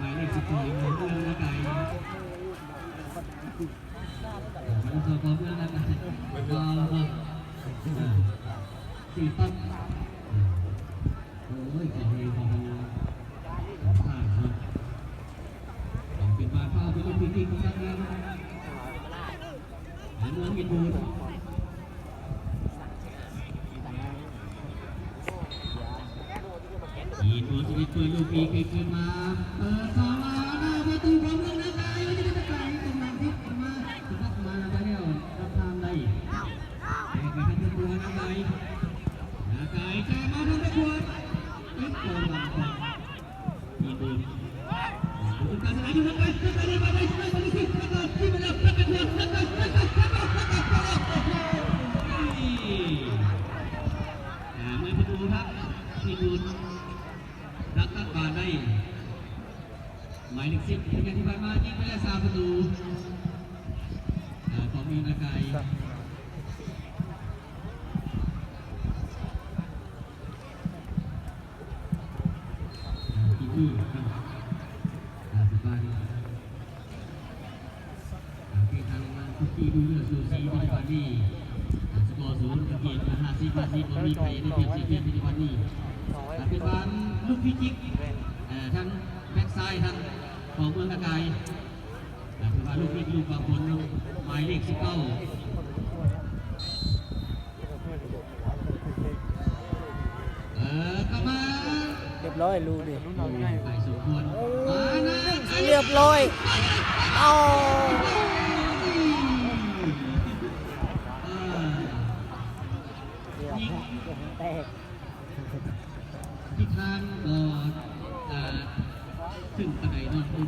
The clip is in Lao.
ໝາຍເລກສິບສອງ ເມືອງນາກາຍ ເອີ ມານຳສອງຂອງເມືອງນາກາຍ ເອົາ ເອີ ສີ່ປັບ ເອີ ໂອ້ຍ ເຈົ້າເຮຂອງທາງ ເອີ ຜ່ານເນາະ ເປັນບານຟາວ ເປັນລູກຟຣີຄິກຂອງທາງດ້ານ ເມືອງອິດບູນ ອິດບູນ ຊິເປີດລູກຟຣີຄິກຄືນມາ ເປີດເຂົ້າມາໜ້າປະຕູຂອງເມືອງນາກາຍ ຊິເປັນນາກາຍ ຕົງຫຼັງທິດມາ ສະບັດມາໄດ້ແລ້ວ ຮັບທາງໄດ້ ແຕ່ໄປທາງປະຕູນາກາຍ ນາກາຍ ແຕ່ມາທາງປະຕູ ຕິດຕົງຫຼັງຂອງ ອ່າ ເມື່ອປະຕູທາງທີ່ດູດ ລັກກັບບານໄດ້ ໝາຍເລກສິບ ເປັນຢ່າງທີ່ຜ່ານມາ ຍິງໄປແລ້ວສາມປະຕູ ອ່າ ຂອງເມືອງນາກາຍ. ອ່າ ທີ່ນີ້ ອ່າ ສະບາຍດີ ອ່າ ເກມທາງ ຄຸກກີ້ ດູເດືອດສູສີ ປັດຈຸບັນນີ້ ອ່າ ສະກໍສູນ ເກມ ຫ້າສິບ ຫ້າສິບ ບໍ່ມີໃຜໄດ້ປຽບເສຍເປັນ ປັດຈຸບັນນີ້ ອ່າ ເປັນບານລູກຟຣີຄິກ ເອີ ທາງແບັກຊ້າຍ ທາງຂອງເມືອງນາກາຍ ອ່າ ຖືວ່າລູກນີ້ລູກບາງຄົນເນາະ ໝາຍເລກສິບເກົ້າ ເອີ ເຂົ້າມາ ຮຽບຮ້ອຍລູກນີ້ ໄປສົມຄວນ ໂອ້ຍ ມານະ ຮຽບຮ້ອຍ ເອົາ ເອີ ຍິງ ແຕກ ທິດທາງບໍ່ ອ່າ ເຖິງປານໃດເນາະ.